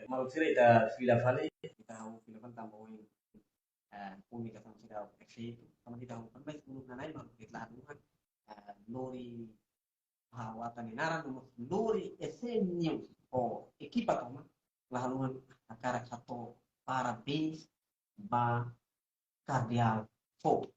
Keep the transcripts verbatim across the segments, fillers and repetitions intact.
Maluk sira, ita fila fali, ita hahú fila fali tanba ohin, eh, komunikasaun sira efeitu, tanba ita hahú fali, mas uluk nanain maluk sira la haluha, eh, lori hawatan nia naran, no mós lori S M News ho ekipa tomak, la haluha hakarak hato'o parabéns ba Kardeál foun,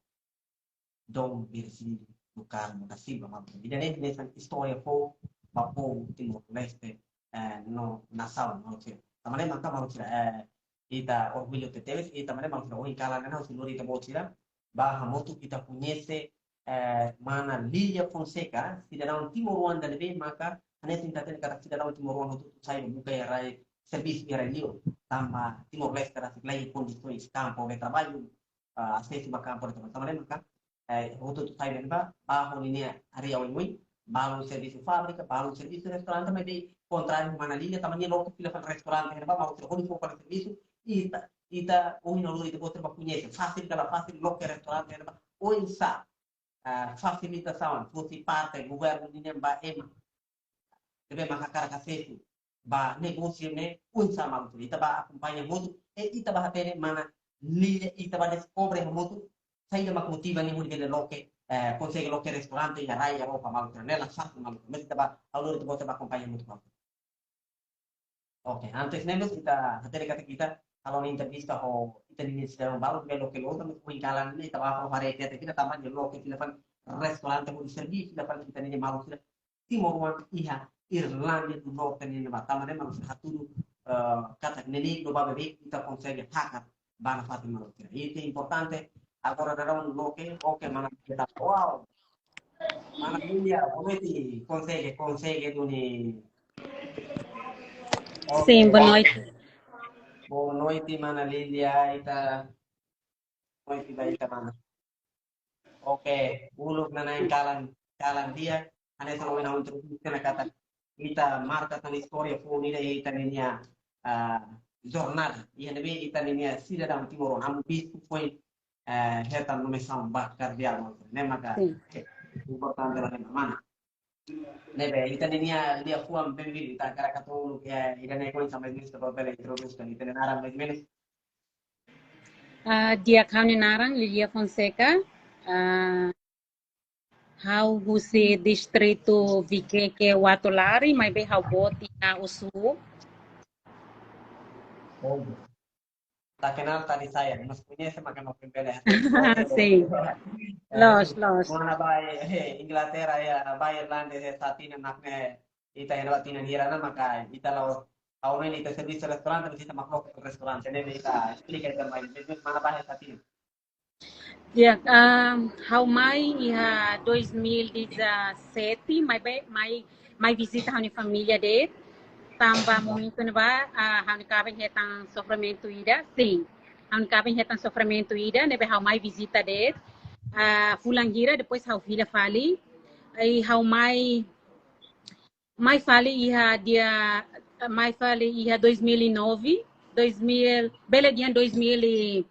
Dom Virgílio do Carmo da Silva, maluk sira. Ida-ne'e hanesan istória foun ba povu Timor-Leste, eh, no nasaun, maluk sira. Tanba ne'e maka, maluk sira, eh, ita orgullu tebes, ita, tanba ne'e, maluk sira, ohin kalan ne'e ha'u sei lori ita-boot sira ba hamutuk ita koñese, eh, mana Lilia Fonseca, sidadaun timoroan ida ne'ebé maka hanesan ita hatene katak sidadaun timoroan hotu-hotu sai buka iha rai servisu iha rai-liur, tanba Timor-Leste rasik la iha kondisoens kampu de traballu, ah, asesu ba kampu de traballu. Tanba ne'e maka, eh, hotu-hotu sai ne'ebá, ba ho ninia área oioin, balun servisu fábrika, balun servisu restaurante, maibé kontráriu mana Lilia, tanba nia loke fila fali restaurante ne'ebá, maluk sira, hodi fó fali servisu, ita, ita ohin ha'u lori ita-boot sira ba koñese, fasil ka la fasil, loke restaurante ne'ebá, oinsá, ah, fasilitasaun, husi parte governu nian ba ema ne'ebé maka hakarak asesu ba negósiu ne'e, oinsá, maluk sira. Ita ba akompaña hamutuk, i ita ba hatene mana Lilia, ita ba deskobre hamutuk saida mak motiva nia hodi bele loke, eh, konsege loke restaurante iha rai Europa, maluk sira. Ne'e la fasil, maluk sira. Mas ita ba, ha'u lori ita-boot sira ba akompaña hamutuk, maluk sira. Oke, antes ne'e mós ita hatene katak ita halo nia entrevista ho ita-nia sidadaun balu, bele loke loja, mas ohin kalan ne'e ita ba halo haree katak ita tanba nia loke fila fali restaurante hodi serve fila fali ita-nia maluk sira timoroan iha Irlanda do Norte nian ne'ebá. Tanba ne'e maluk sira, hatudu, eh, katak ne'e ne'e no ba beibeik ita konsege hakat ba nafatin, maluk sira. Ida-ne'e importante, agora daudaun loke, oke, mana kita. Wow. Mana Lilia, boa noite, konsege, konsege duni. Sin, oke, boa noite. Boa noite, mana Lilia, ita. Boa noite ba ita, mana. Oke, uluk nanain kalan, kalan di'ak, hanesan ohin ha'u introdús ona katak ita marka tan istória foun ida iha ita-nia, ah, jornada. Iha ne'ebé ita-nia sidadaun timoroan, amu bispu foin, eh, hetan nomeasaun ba kardeál, maluk sira. Ne'e maka, sin, eh, importante la, ne'e mana. Ne'ebé, ita-nia liafuan, benvindu, ita hakarak hato'o uluk, eh, ida-ne'e oinsá, maibé ita bele introdús tan ita-nia naran, maibé. Ah, di'ak, ha'u-nia naran Lilia Fonseca. Ah, ha'u husi distritu Viqueque Uatolari, maibé ha'u boot iha Osu. Oh. Tak kenal tadi saya, mas koñese maka no pembele. Sin. Eh, loos, loos. Mana ba, eh, Inglaterra iha, ba Irlanda iha sá tinan, mak ne'e ita iha ne'ebá tinan hira ona, maka ita la'o, ha'u ne'e ita servisu restaurante, mas ita mak loke restaurante, ne'e ita esplika ita mai, mana ba iha sá tinan. Ya, ah, ha'u mai iha dois mil e dezassete, mai be, mai, mai vizita ha'u-nia família de'it, tanba momentu ne'ebá, ah, ha'u-nia kaben hetan sofrimentu ida, sin. Ha'u-nia kaben hetan sofrimentu ida, ne'ebé ha'u mai vizita de'it, ah, fulan hira, depois ha'u fila fali, i ha'u mai mai fali iha dia, mai fali iha dois mil e nove, dois mil, bele dehan dois mil e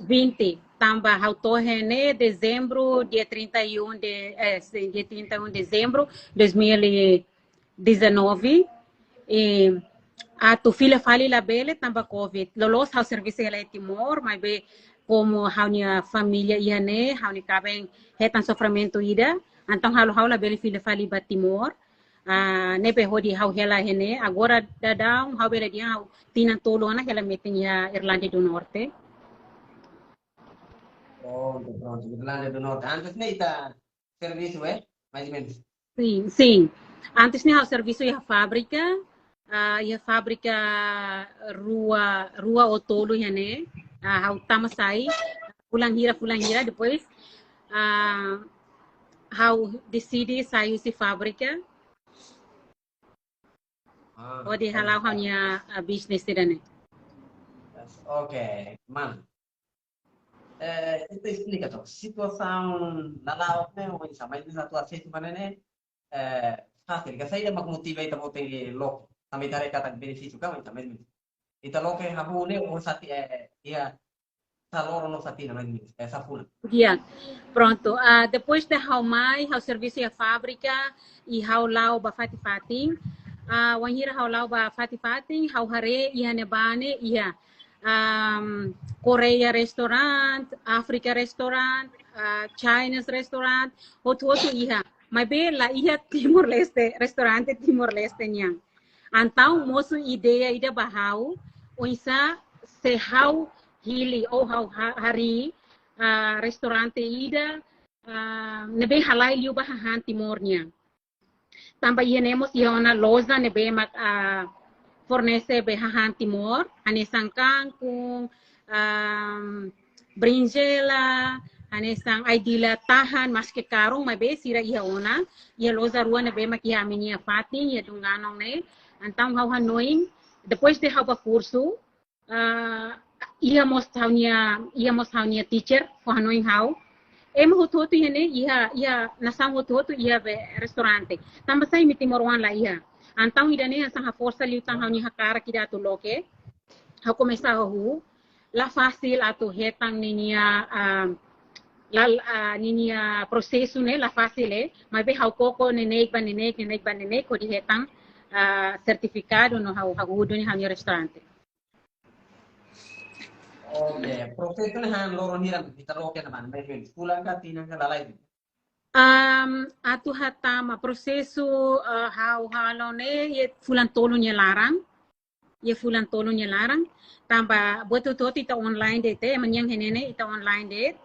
vinte, tanba ha'u to'o iha ne'e dezembru, dia trinta e um de, eh, sin, dia trinta e um de dezembru dois mil e dezanove, i atu fila fali labele tanba covid. Loloos ha'u servisu hela iha Timor, maibé komu ha'u-nia família iha ne'e, ha'u-nia kaben hetan sofrimentu ida, entaun halo ha'u labele fila fali ba Timor. Ah, ne'ebé hodi ha'u hela iha ne'e, agora daudaun ha'u bele dehan ha'u tinan tolu ona hela metin iha Irlanda do Norte. Prontu, prontu, Irlanda do Norte. Antes ne'e ita servisu, eh? Mais ou menus. Sin, sin. Antes ne'e ha'u servisu iha fábrika, ah, iha fábrika rua, rua ou tolu iha ne'e. Ah, ha'u tama sai, fulan hira, fulan hira, depois, ah, ha'u deside sai husi fábrika. Ah, hodi hala'o ha'u-nia, ah, bisnis ida-ne'e. Oke, mana. Eh, ita esplika took situasaun lala'ok ne'e, oinsá, mais ou menus atu asesu ba ne'e, eh, fasil ka, saida mak motiva ita-boot tenke loke, tanba ita haree katak benefísiu ka, oinsá, mais ou menus. Ita loke hahú ne'e, ou sá tinan, eh, iha sá loron ou sá tinan, mais ou menus, eh, sá fulan. Ya, prontu. Ah, depois de ha'u mai, ha'u servisu iha fábrika, i ha'u la'o ba fatin-fatin. Ah, wainhira ha'u la'o ba fatin-fatin, ha'u haree iha ne'ebá ne'e iha, um, Korea restaurant, Africa restaurant, ah, Chinese restaurant, hotu-hotu iha. Maibé la iha Timor-Leste, restaurante Timor-Leste nian. Entaun mosu ideia ida ba ha'u, oinsá se ha'u hili ou ha'u ha-, harii, ah, restaurante ida, ah, ne'ebé halai liu ba hahán Timor nian. Tanba iha ne'e mós iha ona loja ne'ebé mak, ah, fornese be hahán Timor, hanesan kangkung, ah, berinjela, hanesan ai-dila tahan, maske karun, maibé sira iha ona, iha loja rua ne'ebé mak iha ami-nia fatin, iha Dunganong ne'e. Entaun ha'u hanoin, depois de ha'u bá kursu, ah, iha mós ha'u-nia, iha mós ha'u-nia teacher, fó hanoin ha'u. Ema hotu-hotu iha ne'e, iha, iha nasaun hotu-hotu iha be restaurante. Tanba sá imi timoroan la iha. Entaun ida-ne'e hanesan haforsa liután ha'u-nia hakarak ida atu loke. Ha'u komesa hahú. La fasil atu hetan ninia, ah, la, ah, ninia prosesu ne'e, la fasil, eh. Maibé ha'u koko neineik ba neineik, neineik ba neineik, hodi hetan, ah, sertifikadu no ha'u, ha'u hahú duni ha'u-nia restaurante. Oke, prosesu ne'e han loron hira ita loke ne'ebá, mais ou menus fulan ka, tinan ka, lalais? Um, atu hatama prosesu, eh, ha'u halo ne'e iha fulan tolu nia laran. Iha fulan tolu nia laran. Tanba buat hotu-hotu ita online de'it, ema nian iha ne'e ne'e ita online de'it.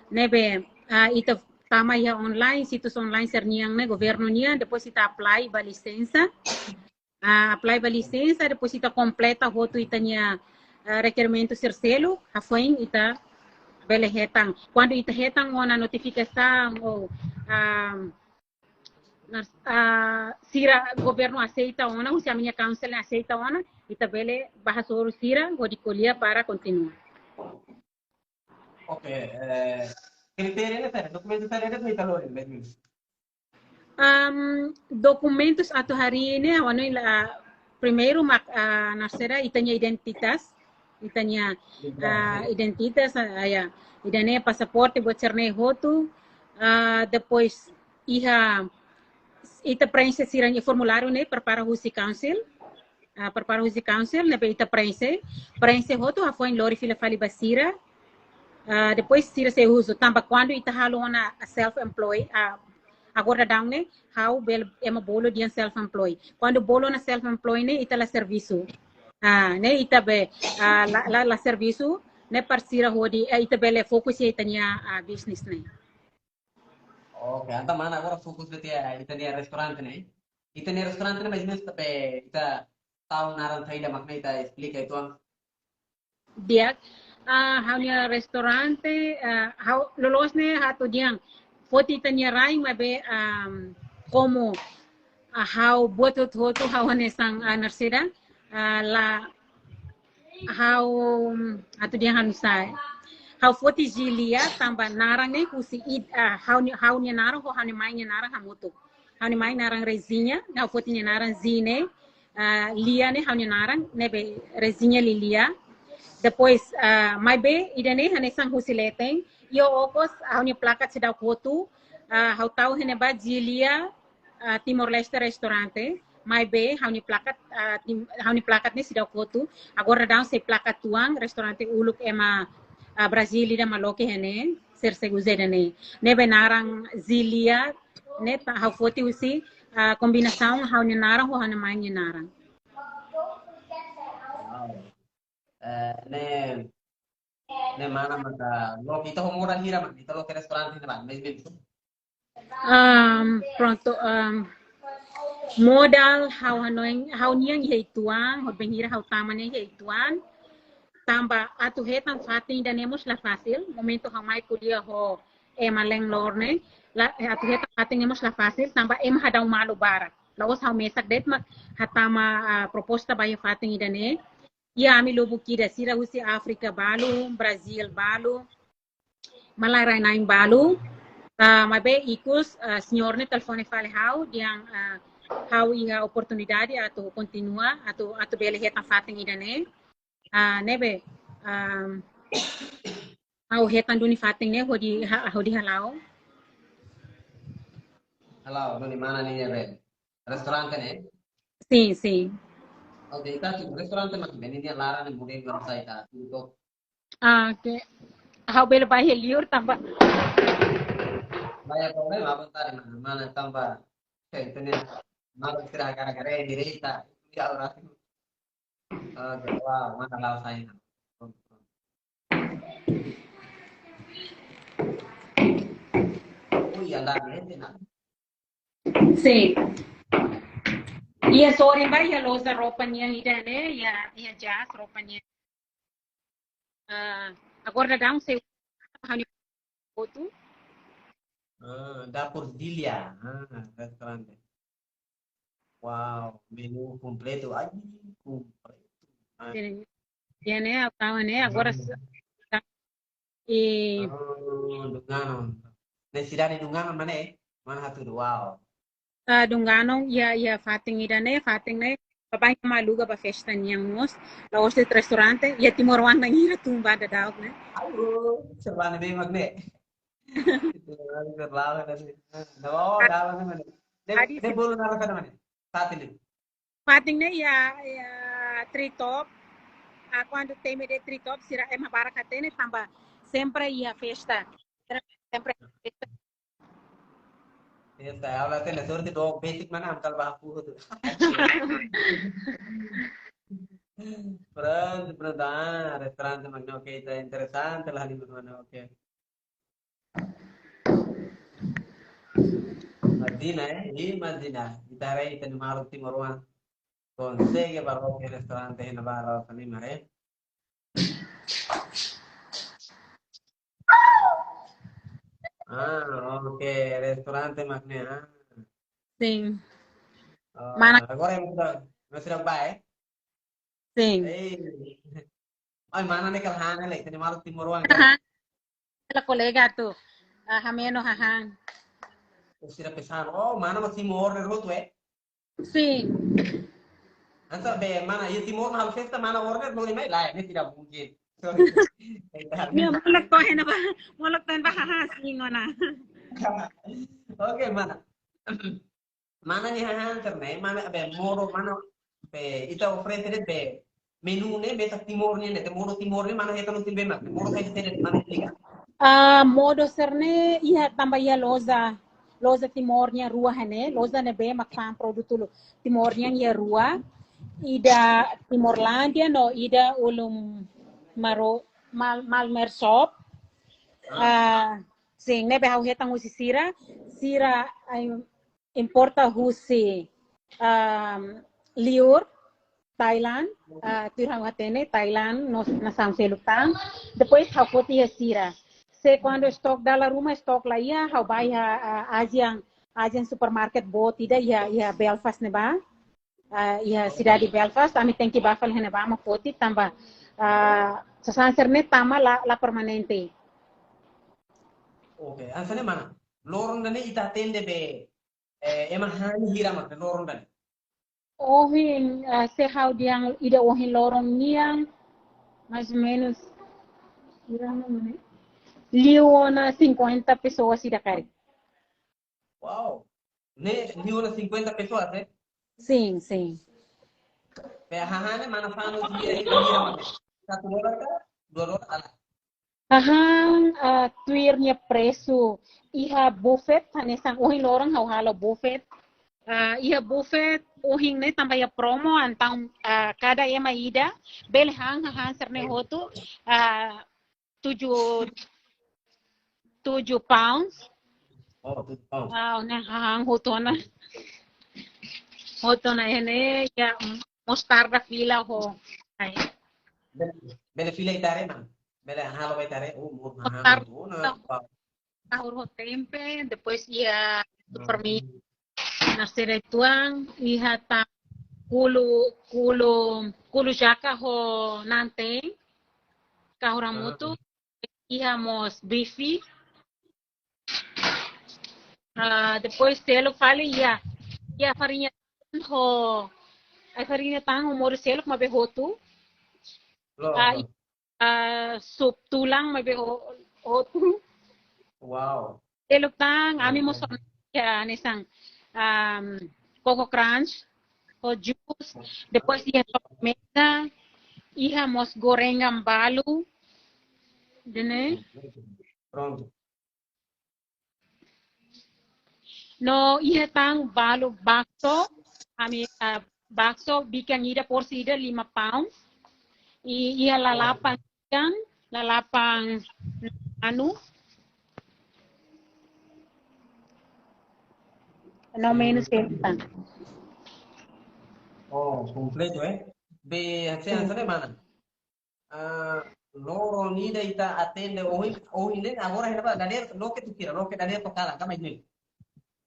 Ne'ebé, ah, ita tama iha online, situs online sira-nian ne'e, governu nian, depois ita apply ba lisensa. Ah, apply ba lisensa, depois ita kompleta hotu ita-nia, ah, rekerimentu sira seluk, hafoin ita bele hetan. Kuandu ita hetan ona notifikasaun ou, ah, nas-, ah, sira governu aseita ona, husi ami-nia council aseita ona, ita bele bá hasoru sira hodi ko'alia para kontinua. Oke, eh, kritéria ne'e saida, dokumentu saida mak ita lori, mais ou menus? Um, dokumentus atu harii ne'e, ha'u hanoin la, primeiru mak, ah, naran saida, ita-nia identitas, ita-nia, ah, identitas, ah, ya. Ida-ne'e pasaporte, buat sira-ne'e hotu, ah, depois iha, ita preenxe sira-nia formuláriu ne'e, prepara husi council, ah, prepara husi council, ne'ebé ita preenxe, preenxe hotu, hafoin lori fila fali ba sira. Ah, depois sira sei husu, tanba kuandu ita halo ona self-employ, ah, agora daudaun ne'e, ha'u bele ema bolu dehan self-employ. Kuandu bolu ona self-employ ne'e, ita la servisu. Ah, ne'e ita be, ah, la, la, la servisu, ne'e para sira hodi, eh, ita bele fokus iha ita-nia, ah, business ne'e. Oke, entaun mana agora fokus ba ita, ita-nia restaurante ne'e? Ita-nia restaurante ne'e, mais ou menus, tapi ita tau naran saida mak ne'e ita esplika uitoan. Di'ak, ah, ha'u-nia restaurante, ah, ha'u loloos ne'e atu dehan foti ita-nia rain maibé, ah, komu, ah, ha'u buat hotu-hotu ha'u hanesan, ah, naran saida, ah, la, ha'u, atu dehan ha'u sai. Ha'u foti Zilia tanba naran ne'e husi id-, ah, ha'u-nia, ha'u-nia naran ho ha'u-nia mai nia naran hamutuk. Ha'u-nia mai naran Rezinha, ha'u foti nia naran Zi ne'e, ah, Lia ne'e ha'u-nia naran, ne'ebé Rezinha Lilia. Depois, ah, maibé ida-ne'e hanesan husi leten, iha okos ha'u-nia plakat seidauk hotu, ah, ha'u tau iha ne'ebá Zilia, ah, Timor-Leste Restaurante, maibé ha'u-nia plakat, ah, tim-, ha'u-nia plakat ne'e seidauk hotu. Agora daudaun sei plakat uitoan, restaurante uluk ema, ah, Brazil ida mak loke iha ne'e, sira sei uza ida-ne'e. Ne'ebé naran Zilia ne'e ta-, ha'u foti husi, ah, kombinasaun ha'u-nia naran ho ha'u-nia mai nia naran. Wow. Eh, ne'e, ne'e mana maka loke, ita ho modal hira mak ita loke restaurante ne'ebá, mais ou menus? Ahm, pronto, ahm, modal ha'u hanoin, ha'u-nian iha uitoan, hodi bainhira ha'u tama ne'e iha uitoan. Tanba atu hetan fatin ida-ne'e mós la fasil, momentu ha'u mai ko'alia ho ema landlord ne'e, la, eh, atu hetan fatin ne'e mós la fasil, tanba ema hadau malu barak. La'ós ha'u mesak de'it mak hatama, ah, proposta ba iha fatin ida-ne'e. Iha ami lubuk ida, sira husi Áfrika balu, Brazil balu, malae rai-na'in balu. Ah, maibé ikus, ah, señór ne'e telefone fali ha'u, dehan, ah, ha'u iha oportunidade atu kontinua, atu, atu bele hetan fatin ida-ne'e. Ah, ne'ebé, ah, ha'u hetan duni fatin ne'e hodi ha-, hodi hala'o. Hala'o, duni mana ne'e, ne'ebé restaurante ne'e? Sin, sin. Oke, ita atu restaurante mak bene nia laran ne'e modelu anu saida ita atu. Ah, oke. Ha'u bele bá iha liur tanba. Bá iha problema, à vontade, mana, mana tanba. Oke, ita-nia, mana sira gara-gara direta. Ya, ora. Oke, wow, mana la'o sai. Oh, iya, ndak, ya, ya. Sin. Iha sorin ba, iha loja roupa nian ida ne'e, iha, iha jas roupa nian. Ah, agora daudaun sei ha'u-nia foto. Ah, Dapur Dilia. Ah, restaurante. Wow, menu kompletu. Ai, kompletu. Ah. Sin. Iha ne'e, ha'u tau ne'e, agora. Hmm. Se-, e Oh, Dunganon. Ne'e sidade Dunganon mana, eh? Mana hatudu, wow. Ah, Dunganon, iha, iha fatin ida ne'e, fatin ne'e. Baibain ema aluga ba festa nian mós. La'ós de'it restaurante, iha timoroan na'in hira tun ba daudauk ne'e. Ayo, serba ne'e mak ne'e. Itu lagi serba ne'e. Nah, oh, dalam ne'e mana? Ne'e, Adi ne'e si- bolu nara kada mana? Fatin ne'e. Fatin ne'e iha, iha Treetop. Ah, kuandu temi de'it Treetop, sira ema barak hatene tanba sempre iha festa. Sempre iha festa. Festa, ha'u la hatene sorte do basic mana am kal ba aku tu. Pronto, pronto. Ah, restaurante mak ne'e, oke, ita interesante lah di mana, oke. Imajina, eh? Imajina. Ita haree ita-nia maluk timoroan konsege bá loke restaurante iha ne'ebá, loke ne'e, mare. Ah, oke, restaurante mak ne'e, ah. Sin. Oh, mana? Agora ema sira, ema sira bá, eh? Sin. Ei. Ai, mana ne'e kal hana le, ita-nia maluk timoroan. Hahán. Ela kolega tu. Ah, hameno hahán. Oh, sira pesan. Oh, mana mak Timor ne'e rotu, eh? Sin. Hanesan be, mana, iha Timor halo festa, mana order, no mai lai, ne'e tidak mungkin. Sorry. Nia molok to'o hena ba, molok to'o hena ba, haha, sin ona. Oke, mana. Mana nia hahán sira-ne'e, mana be modo, mana be ita oferese de'it be menu ne'e be ita Timor nian, ne'e modo Timor nian, mana hetan no Timor mak, modo saida de'it, mana esplika. Ah, modo sira-ne'e iha tanba iha loja, loja Timor nian rua iha ne'e, loja ne'ebé mak fa'an produtu Timor nian iha rua, ida Timorlândia no ida ulun Maro-, Mal-, Malmer Shop. Ah, sin, ne'ebé ha'u hetan husi sira, sira, ai, importa husi, um, liur, Thailand, ah, tuir ha'u hatene, Thailand, no, nasaun seluk tan. Depois ha'u foti iha sira. Se kuandu stok dala ruma, stok la iha, ha'u bá iha, ah, Asian, Asian supermarket boot ida iha, iha Belfast ne'ebá. Ah, iha sidade Belfast, ami tenke bá fali iha ne'ebá mak foti tanba, ah, sasán sira-ne'e tama la, la permanente. Oke, hanesan ne'e mana? Loron ida-ne'e ita atende be, eh, ema hahán hira mak loron ida-ne'e? Ohin, ah, se ha'u dehan ida ohin loron nian, mais ou menos, hira mak ne'e? Liu ona cinquenta pessoas ida karik. Wow. Ne'e liu ona cinquenta pessoas, eh? Sin, sin. Be hahán ne'e mana fa'an hotu hira, hira, hira mana? Satu dolar ka? Dua dolar, ala. Hahán, ah, tuir nia presu. Iha buffet, hanesan ohin loron ha'u halo buffet. Ah, iha buffet, ohin ne'e tanba iha promo, entaun, ah, kada ema ida bele han hahán sira-ne'e hotu, ah, tujuh, tujuh pounds. Oh, tujuh pounds. Wow, ne'e hahán hotu ona. Hotu ona iha ne'e, ya, mostarda fila ho. Ai. Bele, bele fila ita haree, mana? Bele halo ba ita haree, oh, mo hahán hotu ona. Mostarda. Wow. Kahur ho tempe, depois iha super mi. Nasere tuang, iha tan kulu, kulu, kulu jaka ho nanten, kahur hamutuk, iha mós bife. Ah, depois seluk fali, iha, iha fariña ho, ai-fariña tan ho modo seluk maibé hotu. Loos, ah, loos. Ah, sup tulang maibé ho-, hotu. Wow. Seluk tan, ami mós, oke, hanesan, um, Coco Crunch. ho jus, depois iha sobremeza, iha mós gorengan balu, ne'e. Prontu. No iha tan balu bakso, ami, ah, bakso bikan ida porsi ida lima pound. I iha lalapan ikan, lalapan anu. No menus iha tan. Oh, kompletu, eh? Be, hanesan, hanesan mana? Ah, loron ida ita atende ohin, ohin ne'e agora hena ba dadeer loke tuir hira, loke dadeer to'o kalan, ka mai ne'e.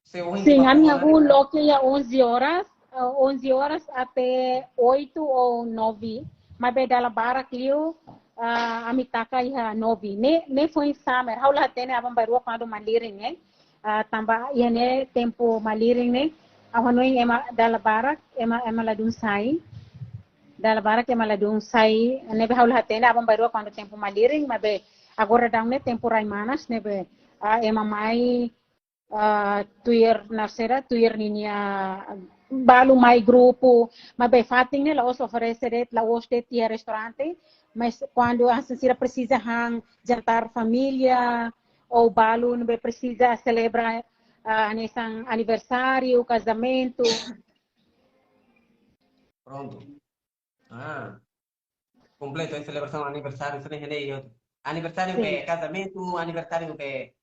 Se ohin Sim, ba ami agora hahú ne'e loke iha onze horas, ah, onze horas até oito ou nove. Maibé dala barak liu, ah, ami taka iha nove. Ne'e, ne'e foin summer, ha'u la hatene aban-bainrua kuandu malirin, eh. Ah, tanba iha ne'e tempu malirin ne'e, ha'u hanoin ema dala barak, ema, ema ladún sai. Dala barak ema ladún sai, ne'ebé ha'u la hatene aban-bainrua kuandu tempu malirin, maibé agora daudaun ne'e tempu rai manas, ne'ebé, ah, ema mai, ah, tuir naran saida, tuir ninia balu mai grupu, maibé fatin ne'e la'ós oferese de'it, la'ós de'it iha restaurante, mas kuandu hanesan sira presiza han jantar família, ou balu ne'ebé presiza selebra, ah, hanesan aniversáriu, kazamentu. Prontu. Ah. Kompletu, eh, selebrasaun aniversáriu, sira hende iyo. Aniversáriu Sim. be kazamentu, aniversáriu be,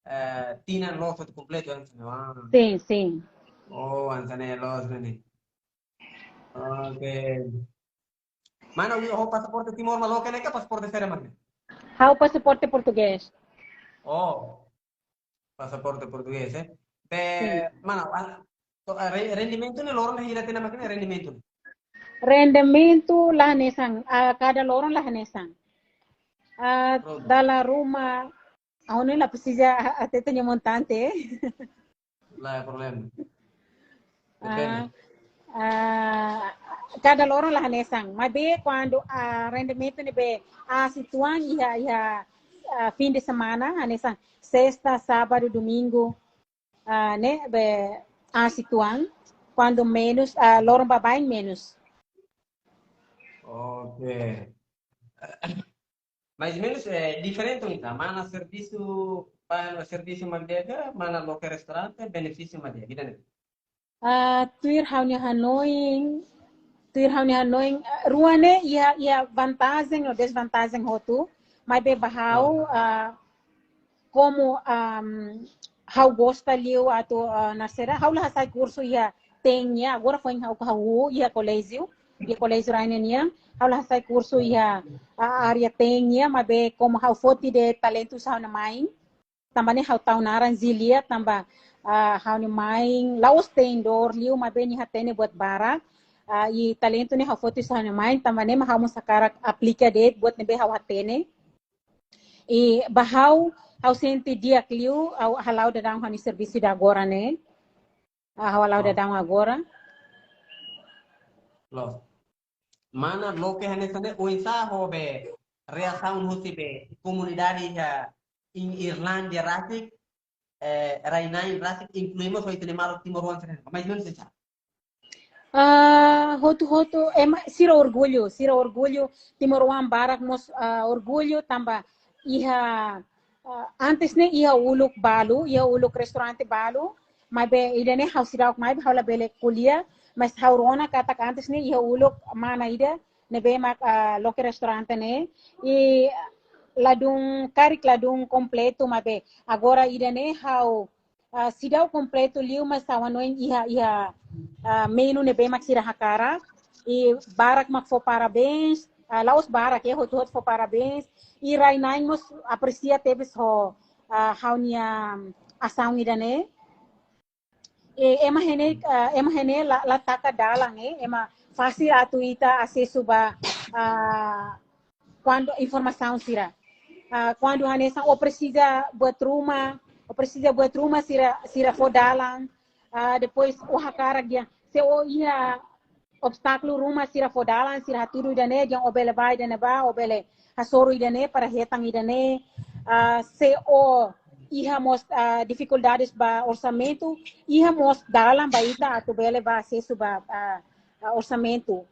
eh, tinan loos hotu kompletu, eh, hanesan ne'e. Ah. Sim, sim. Oh, hanesan ne'e loos ne'e. Oke. Mana, ho pasaporte Timor mak loke ne'e ka pasaporte sira mak ne'e? Ha'u pasaporte portugés. Oh. Pasaporte portugés, eh? Te, Sim. mana, ah, to, ah, re-, rendimentu ne'e loron ne'e hira tiha ona mak ne'e rendimentu ne'e? Rendimentu la hanesan, ah, kada loron la hanesan. Ah, Prontu. dala ruma, ha'u ne'e la presiza hatete nia montante, eh? La problema. Ah, Depende. ah, kada loron la hanesan. Maibé kuandu, ah, rendimentu ne'ebé aas uitoan iha, iha, ah, fim de semana, hanesan sesta, sábadu, domingu, ah, ne'ebé aas uitoan. Kuandu menus, ah, loron baibain menus. Oke. Mais ou menus, eh, diferente, entaun. Mana servisu, mana servisu mak di'ak, mana loke restaurante, benefísiu mak di'ak, ida-ne'e? Ah, tuir ha'u-nia hanoin, tuir ha'u-nia hanoin, ah, rua ne'e iha, iha vantajen no dezvantajen hotu, maibé ba ha'u, Oh. ah, komu, am, ha'u gosta liu atu, ah, naran saida, ha'u la hasai kursu iha TEN nian, agora foin ha'u, ha'u iha koléjiu, iha koléjiu Rainha nian, ha'u la hasai kursu iha, ah, área TEN nian, maibé komu ha'u foti de'it talentu husi ha'u-nia main, tanba ne'e ha'u tau naran Zilia, tanba, ah, ha'u-nia main, la'ós TEN dor liu, maibé nia hatene buat barak, ah, i talentu ne'e ha'u foti husi ha'u-nia main, tanba ne'e mak ha'u mós hakarak aplika de'it buat ne'ebé ha'u hatene. I ba ha'u, ha'u sente di'ak liu, ha'u hala'o daudaun ha'u-nia servisu ida agora ne'e. Ah, ha'u hala'o Oh. daudaun agora. Loos. Mana loke hanesan ne'e, oinsá ho be reasaun husi be komunidade iha iha Irlanda rasik, eh, rai-na'in rasik, inklui mós ho ita-nia maluk timoroan sira-ne'e. Mais ou menus sá? Ah, hotu-hotu, ema, sira orgullu, sira orgullu, timoroan barak mós, ah, orgullu tanba iha, ah, antes ne'e iha uluk balu, iha uluk restaurante balu, maibé ida-ne'e ha'u seidauk mai, ha'u labele ko'alia, mas ha'u rona katak antes ne'e iha uluk mana ida ne'ebé mak, ah, loke restaurante ne'e, i ladún karik ladún kompletu, maibé agora ida-ne'e ha'u ah, seidauk kompletu liu, mas ha'u hanoin iha, iha, ah, menu ne'ebé mak sira hakarak. I barak mak fó parabéns, ah, la'ós barak, eh, hotu-hotu fó parabéns. I rai-na'in mós apresia tebes ho, ah, ha'u-nia asaun ida-ne'e. I ema iha ne'e, ah, ema iha ne'e la, la taka dalan, eh, ema fasil atu ita asesu ba, ah, kuandu informasaun sira. Ah, kuandu hanesan ó presiza buat ruma, ó presiza buat ruma sira, sira fó dalan. Ah, depois ó hakarak dehan, se ó iha obstákulu ruma sira fó dalan, sira hatudu ida-ne'e, dehan ó bele bá ida-ne'ebá, ó bele hasoru ida-ne'e para hetan ida-ne'e. Ah, se ó iha mós, ah, difikuldades ba orsamentu, iha mós dalan ba ita atu bele bá asesu ba, ah, ah, orsamentu.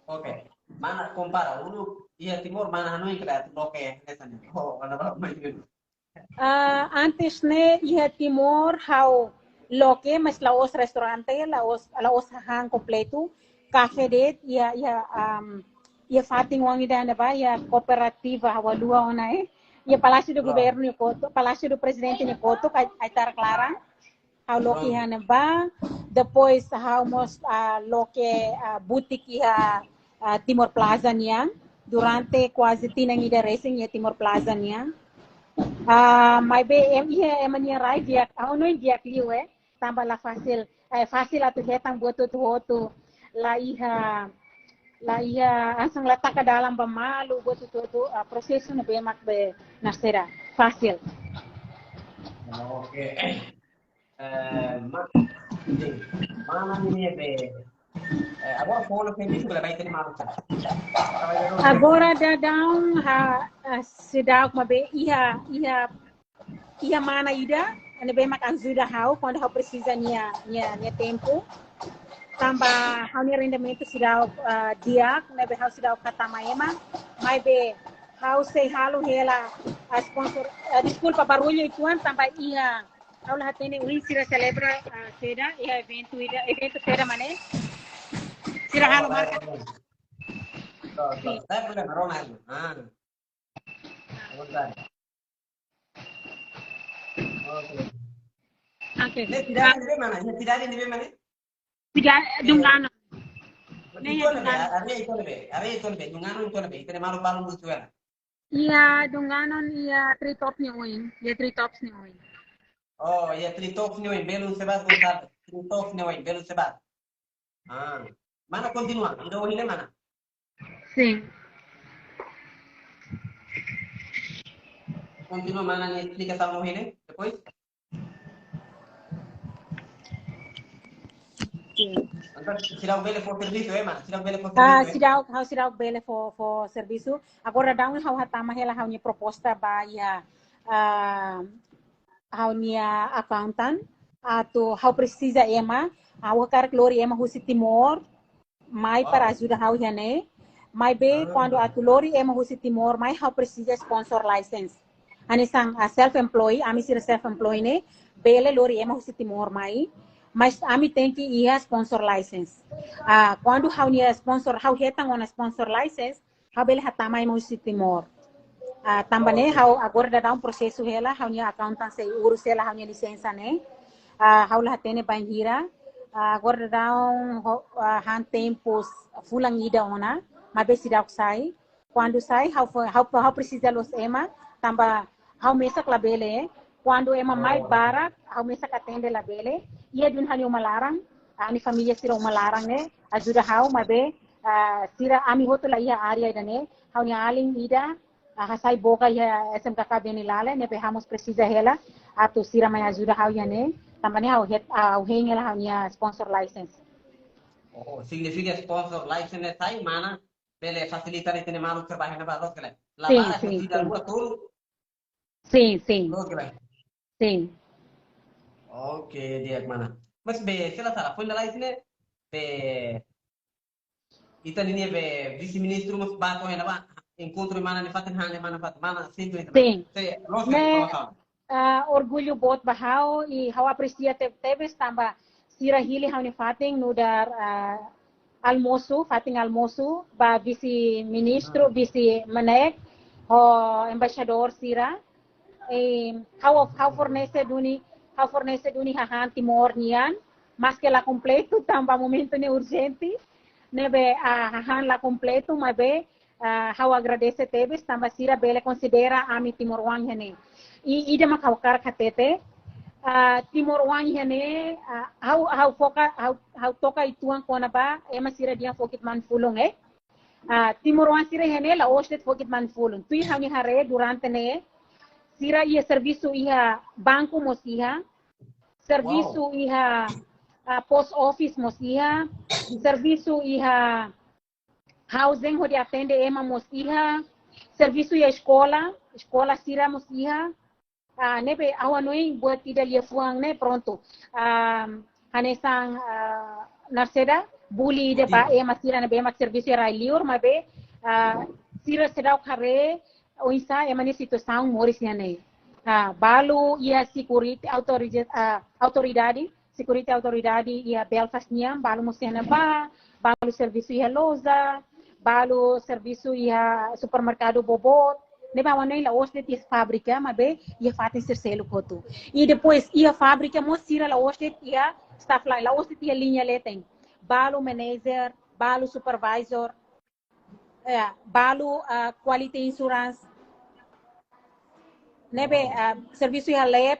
Oke. Mana kompara uluk iha Timor, mana hanoin katak atu loke hanesan ne'e? Oh, mana ba mai. Ah, antes ne'e iha Timor ha'u loke, mas la'ós restaurante, la'ós, la'ós hahán kompletu. Kafé de'it, iha, iha, am, iha fatin oan ida ne'ebá, iha kooperativa ha'u haluha ona, eh. Iha Palácio do Governo nia kotuk, Palácio do Presidente nia kotuk, ai, ai-tarak laran. Ha'u loke iha ne'ebá, depois ha'u mós, ah, loke, ah, butik iha, ah, Timor Plaza nian, durante kuaze tinan ida resin iha Timor Plaza nian. Ah, maibé em, iha ema nia rai di'ak, ha'u hanoin di'ak liu, eh, tanba la fasil, eh, fasil atu hetan buat hotu-hotu, la iha, la iha, hanesan la taka dalan ba malu, buat hotu-hotu, ah, prosesu ne'ebé mak be nasera fasil. Oke. Eh, ma-, mana nia be, eh, agora foin servisu bele ba ita-nia malu. Agora daudaun ha'u, ah, seidauk, maibé iha, iha, iha mana ida ne'ebé mak ajuda ha'u kuandu ha'u presiza nia, nia, nia tempu. Tanba ha'u-nia rendimentu seidauk, ah, di'ak, ne'ebé ha'u seidauk hatama ema. Maibé ha'u sei halo hela, ah, sponsor, ah, deskulpa barullu uitoan, tanba iha ha'u la hatene ohin sira selebra, ah, saida, iha eventu ida, eventu saida mak ne'e. Sira halo marka. Sin. Sin problema, Ronald. Ah. Sebentar. Oke. Oke. Ne'e sidade ne'ebé mana? Ne'e sidade ne'ebé mana? Sidade Dunganon. Ne'e Ita-nia be, Dunganon. Area ita-nia be, Area ita-nia be, Dunganon ita-nia be, ita-nia malu balun butuan. Iha Dunganon, iha Treetops nia oin, iha Treetops nia oin. Oh, iha Treetops nia oin, belun Sebas Gonçalves, Treetops nia oin, belun Sebas. Ah, mana kontinua, ida ohin ne'e mana? Sin. Kontinua mana nia esplikasaun ohin ne'e, depois? Sin. Entaun, seidauk bele fó servisu, eh, mana? Seidauk bele fó Ah, servisu, eh? seidauk, ha'u seidauk bele fó, fó servisu. Agora daudaun ha'u hatama hela ha'u-nia proposta ba iha, ah, ha'u-nia accountant. Atu ha'u presiza ema, ha'u hakarak lori ema husi Timor mai para ajuda ha'u iha ne'e. Maibé kuandu atu lori ema husi Timor mai, ha'u presiza sponsor license. Hanesan, ah, self employ, ami sira self employ ne'e, bele lori ema husi Timor mai, mas ami tenke iha sponsor license. Ah, kuandu ha'u-nia sponsor, ha'u hetan ona sponsor license, ha'u bele hatama ema husi Timor. Ah, tanba ne'e ha'u agora daudaun prosesu hela, ha'u-nia accountant sei urus hela ha'u-nia lisensa ne'e. Ah, ha'u la hatene bainhira. Ah, agora daudaun ho-, ah, han tempu fulan ida ona, maibé seidauk sai. Kuandu sai, ha'u fó, ha'u, ha'u presiza loos ema, tanba ha'u mesak labele. Kuandu ema mai barak, ha'u mesak atende labele. Iha duni ha'u-nia uma laran, ha'u-nia família sira uma laran ne'e ajuda ha'u, maibé, ah, sira, ami hotu la iha área ida-ne'e. Ha'u-nia alin ida, ah, hasai boga iha S M K K Benilale, ne'ebé ha'u mós presiza hela atu sira mai ajuda ha'u iha ne'e. Tanba ne'e ha'u het-, ah, ha'u hein hela ha'u-nia sponsor license. Oh, signifika sponsor license ne'e sai mana bele fasilita ita-nia maluk trabalha iha ne'ebá, loos ka lae? Sin, Labarik sin, sida sin. Rua tolu. Sin, sin. Loos ka lae? Sin. Oke, di'ak mana. Mas be, se la sala, foin lalais ne'e, be, ita-nia be vise-ministru mós bá to'o iha ne'ebá, enkontru mana nia fatin, han nia mana fatin, mana, sin, sin. Sin. Se, loos ka Ne'e, lae? ah, orgullu boot ba ha'u, i ha'u apresia te-, tebes tanba sira hili ha'u-nia fatin nu'udar, ah, almosu, fatin almosu, ba vise-ministru, vise-MNEK, ho embaixadór sira. I ha'u, ha'u fornese duni, ha'u fornese duni hahán Timor nian, maske la kompletu, tanba momentu ne'e urjente, ne'ebé, ah, hahán la kompletu, maibé, ah, ha'u agradese tebes, tanba sira bele konsidera ami timoroan iha ne'e. I ida mak ha'u hakarak hatete, ah, timoroan iha ne'e, ah, ha'u, ha'u foka, ha'u, ha'u toka uitoan kona-ba ema sira dehan fokit manfulun, eh. Ah, timoroan sira iha ne'e la'ós de'it fokit manfulun. Tuir ha'u-nia haree durante ne'e, sira iha servisu iha banku mós iha, servisu iha, ah, post office mós iha, servisu iha housing hodi atende ema mós iha, servisu iha eskola, eskola sira mós iha. Ah, ne'ebé ha'u hanoin buat ida liafuan ne'e prontu. Ah, hanesan, ah, Narceda, buli ida ba ema sira ne'ebé mak servisu iha rai-liur, maibé, ah, sira seidauk haree oinsá ema nia situasaun moris iha ne'e. Ah, balu iha security authority, ah, autoridade, security autoridade iha Belfast nian, balu mós iha ne'ebá, balu servisu iha loja, balu servisu iha supermerkadu boboot, ne'ebé ha'u hanoin la'ós de'it iha fábrika, maibé iha fatin sira seluk hotu. I depois iha fábrika mós sira la'ós de'it iha staff line, la'ós de'it iha liña leten. Balu manager, balu supervisor, eh, balu, ah, quality insurance. Ne'ebé, ah, servisu iha lab,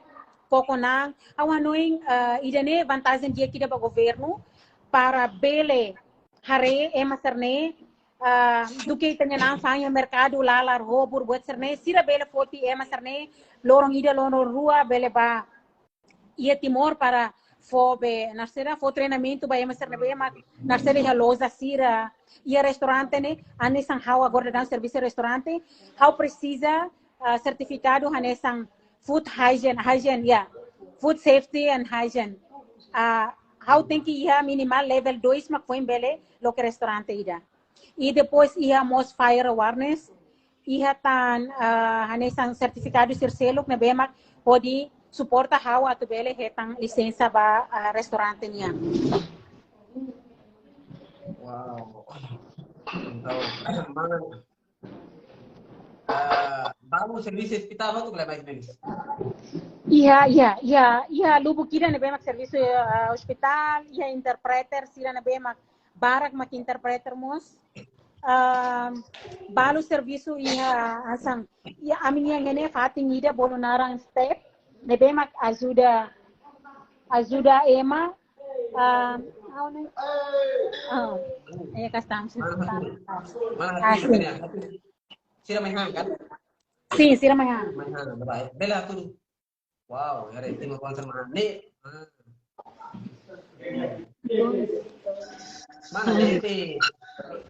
koko na'an, ha'u hanoin, ah, ida-ne'e vantajen di'ak ida ba governu, para bele haree ema sira-ne'e, ah, duké ita-nia na'an fa'an iha merkadu, lalar, hobur, buat sira-ne'e, sira bele foti ema sira-ne'e, loron ida, loron rua, bele bá iha Timor para fó be, Narceda, fó treinamentu ba ema sira ne'ebé mak, Narceda, iha loja sira, iha restaurante ne'e, hanesan ha'u agora daudaun servisu restaurante, ha'u presiza, ah, sertifikadu hanesan food hygiene, hygiene, ya, food safety and hygiene. Ah, ha'u tenke iha minimal level dois mak foin bele loke restaurante ida. I depois iha mós fire awareness, iha tan, ah, hanesan sertifikadu sira seluk ne'ebé mak hodi suporta ha'u atu bele hetan lisensa ba, ah, restaurante nian. Wow. Entaun, mana, ah, balu servisu hospital hotu ka lae, mais ou menus? Iha, iha, iha, iha lubuk ida ne'ebé mak servisu, ah, hospital, iha interpreter sira ne'ebé mak barak mak interpreter mós. Ah, balu servisu iha, hanesan, iha ami-nia ne'e fatin ida bolu naran step, ne'ebé mak ajuda, ajuda ema, ah, ha'u hanoin, ah, iha kastam, Mana kastam. hatudu? Mana Ah, hatudu sin. Nia? Sira mai han kan? Sin, sira mai han. Mai han, baik. Bele hatudu. Wow, haree timoroan sira mai han. Ne'e. Ah. Mana ne'e,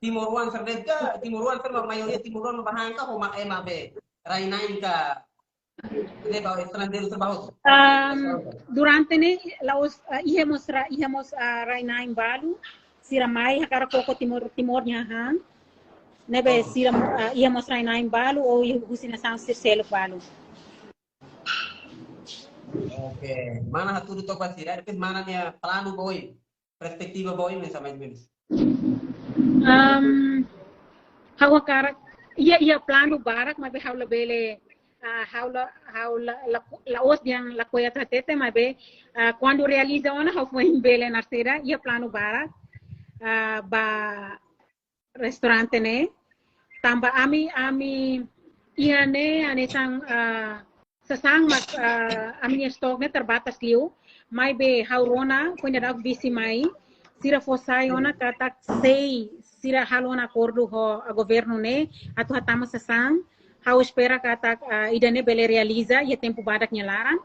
timoroan sira de'it ka, timoroan sira, maioria timoroan bá han ka, ho mak ema be rai-na'in ka, ne'e ba estranjeiru sira bá hotu? Um, durante ne'e la'ós, ah, iha mós ra-, iha mós, ah, rai-na'in balu, sira mai hakarak koko Timor, Timor nia han. Ne'ebé sira, ah, iha mós rai-na'in balu ou iha husi nasaun sira seluk balu. Oke, mana hatudu to'ok ba sira, depois mana nia planu ba oin, perspetiva ba oin, mais ou menus? Um, ha'u hakarak, iha, iha planu barak, maibé ha'u labele, ah, ha'u la, ha'u la, la, la'ós dehan lakohi atu hatete, maibé, ah, kuandu realiza ona ha'u foin bele Narceda, iha planu barak, ah, ba restaurante ne'e. Tanba ami, ami iha ne'e, hanesan, ah, sasán mak, ah, ami-nia stok ne'e terbatas liu. Maibé ha'u rona, foin daudauk vise mai, sira fó sai ona katak sei, sira halo ona akordu ho, ah, governu ne'e, atu hatama sasán, ha'u espera katak, ah, ida-ne'e bele realiza iha tempu badak nia laran.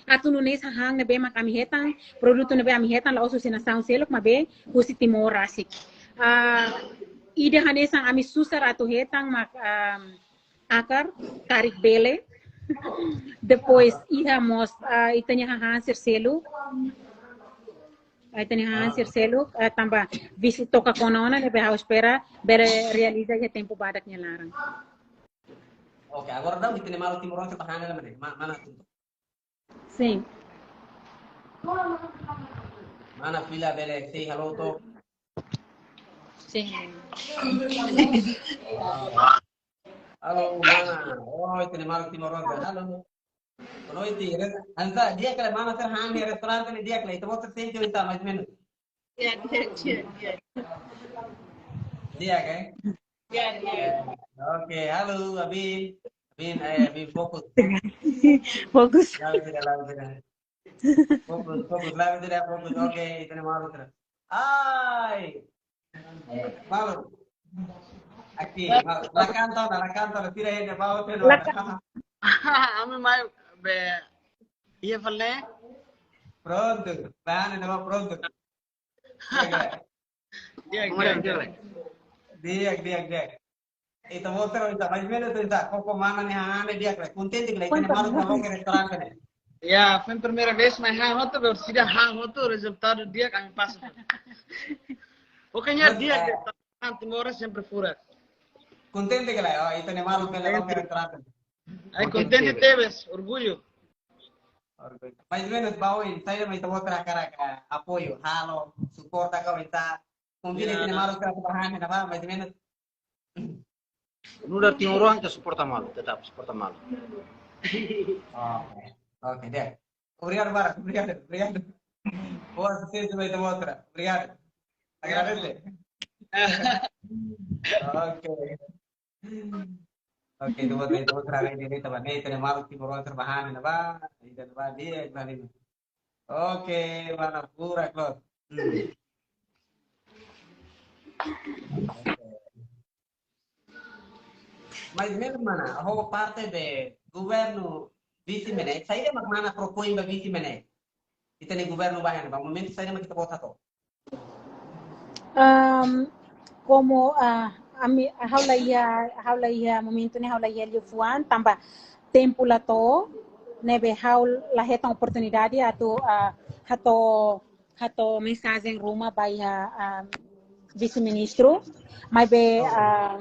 Atu nune'e sasán ne'ebé mak ami hetan, produtu ne'ebé ami hetan la'ós husi nasaun seluk, maibé husi Timor rasik. Ah, ida hanesan ami susar atu hetan mak, ah, akar, karik bele. Depois iha mós, ah, ita-nia hahán sira seluk. Ah, ita-nia hahán sira seluk, ah, tanba vise toka kona ona, ne'ebé ha'u espera bele realiza iha tempu badak nia laran. Oke, agora daudaun ita-nia maluk timoroan sira bá han hela, mana, ma-, mana hatudu? Sin. Mana fila bele say hello to'ok? Sin. Halo, mana? Oh, ita-nia maluk timoroan. Halo. Boa noite. Hanesan di'ak ka lae, mana sira han iha restaurante ne'e, di'ak ka lae? Ita-boot sira sente oinsá, mais ou menus? Di'ak, di'ak, di'ak, di'ak. Di'ak, eh? Di'ak, di'ak. Oke, halo, Abin. Abin, eh, Abin, fokus. Fokus. Lalu tidak, lalu tidak. Fokus, fokus, lalu tidak, fokus. Oke, ita-nia maluk sira. Ai. Maluk. Aqui, maluk. La kanta ona, la kanta ona, tira ele, ba, outro. La kanta. Ami mai be, iha fali ne'e? Prontu. Bá han ne'e, prontu. Di'ak, di'ak, di'ak. Di'ak, di'ak, di'ak. Ita-boot sira oinsá, mais ou menus oinsá, koko mana nia han ne'e, di'ak ka lae? Kontente ka lae, ita-nia maluk sira loke restaurante ne'e? Ya, foin primeira vez, mas han hotu, sida han hotu, rezultadu di'ak, ami pasa. Pokoknya mas, di'ak, eh, di'ak, tan Timor sempre furak. Kontente ka lae, oh, ita-nia maluk bele loke restaurante. Ai, kontente tebes, orgullu. Orgullu. Mais ou menus, ba oin, saida mak ita-boot hakarak, eh, apoiu, halo, suporta ka oin ta, konvida ita-nia maluk sira atu ba han iha ne'ebá, mais ou menus. Nu'udar timoroan ke suporta malu, tetap suporta malu. Oke. Oke, di'ak. Obrigadu barak, obrigadu, obrigadu. Boa, susesu ba ita-boot sira. Obrigadu. Agradese. Oke. Oke, ita-boot, ita-boot sira, ini, ini, teman, ini, ita-nia maluk timoroan sira ba han iha ne'ebá, ita ba di'ak, ba ini. Oke, mana pura, Claude. Hmm. Oke. Mais ou menus mana, ho parte de governu vise mak ne'e, saida mak mana propoin ba vise mak ne'e? Ita-nia governu ba iha ne'ebá, momentu saida mak ita-boot hato'o? Am, komo, ah, ami, ha'u la iha, ha'u la iha momentu ne'e ha'u la iha liafuan, tanba tempu la to'o, ne'ebé ha'u la hetan oportunidade atu, ah, hato'o, hato'o mensajen ruma ba iha, ah, vise-ministru. Maibé, ah,